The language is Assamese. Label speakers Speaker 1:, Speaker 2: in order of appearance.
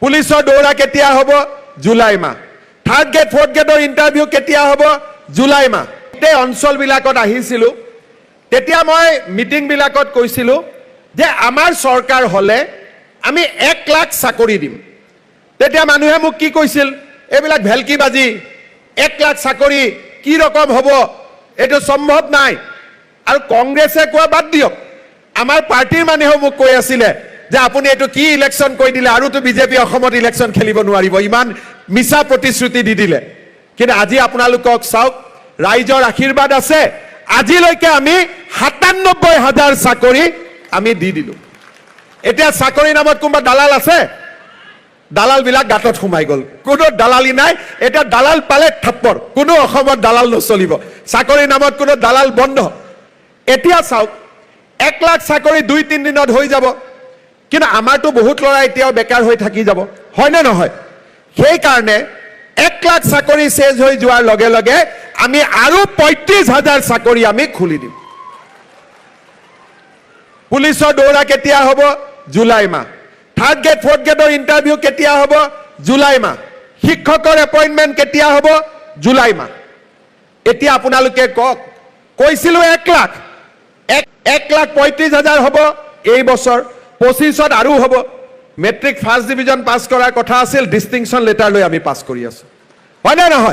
Speaker 1: পুলিচৰ দৌৰা কেতিয়া হ'ব? জুলাই মাহ। থাৰ্ড গ্ৰেড, ফ'ৰ্থ গ্ৰেডৰ ইণ্টাৰভিউ কেতিয়া হ'ব? জুলাই মাহ। গোটেই অঞ্চলবিলাকত আহিছিলোঁ, তেতিয়া মই মিটিংবিলাকত কৈছিলোঁ যে আমাৰ চৰকাৰ হ'লে আমি 1 লাখ চাকৰি দিম। তেতিয়া মানুহে মোক কি কৈছিল? এইবিলাক ভেলকিবাজি, 1 লাখ চাকৰি কি ৰকম হ'ব, এইটো সম্ভৱ নাই। আৰু কংগ্ৰেছে কোৱা বাদ দিয়ক, আমাৰ পাৰ্টীৰ মানুহেও মোক কৈ আছিলে যে আপুনি এইটো কি ইলেকশ্যন কৈ দিলে, আৰুতো বিজেপি অসমত ইলেকশ্যন খেলিব নোৱাৰিব, ইমান মিছা প্ৰতিশ্ৰুতি দি দিলে। কিন্তু আজি আপোনালোকক চাওক, ৰাইজৰ আশীৰ্বাদ আছে, আজিলৈকে আমি 97 হাজাৰ চাকৰি আমি দি দিলোঁ। এতিয়া চাকৰি নামত কোনোবা দালাল আছে? দালালবিলাক গাঁতত সোমাই গ'ল। কোনো দালালি নাই এতিয়া। দালাল পালে থাপ্পৰ। কোনো অসমত দালাল নচলিব। চাকৰিৰ নামত কোনো দালাল বন্ধ। এতিয়া চাওক, 1 লাখ চাকৰি 2-3 দিনত হৈ যাব, কিন্তু আমাৰতো বহুত ল'ৰা এতিয়াও বেকাৰ হৈ থাকি যাব, হয়নে নহয়? সেইকাৰণে 1 লাখ চাকৰি চেঞ্জ হৈ যোৱাৰ লগে লগে আমি আৰু 35 হাজাৰ চাকৰি আমি খুলি দিম। পুলিচৰ দৌৰা কেতিয়া হ'ব? জুলাই মাহ। থাৰ্ড গ্ৰেড, ফ'ৰ্থ গ্ৰেডৰ ইণ্টাৰভিউ কেতিয়া হ'ব? জুলাই মাহ। শিক্ষকৰ এপইণ্টমেণ্ট কেতিয়া হ'ব? জুলাই মাহ। এতিয়া আপোনালোকে কওক, কৈছিলো 1 লাখ, 1 লাখ 35 হাজাৰ হ'ব এই বছৰ, 25ত আৰু হ'ব। মেট্ৰিক ফাৰ্ষ্ট ডিভিজন পাছ কৰাৰ কথা আছিল, ডিষ্টিংশ্যন লেটাৰ লৈ আমি পাছ কৰি আছো, হয়নে নহয়?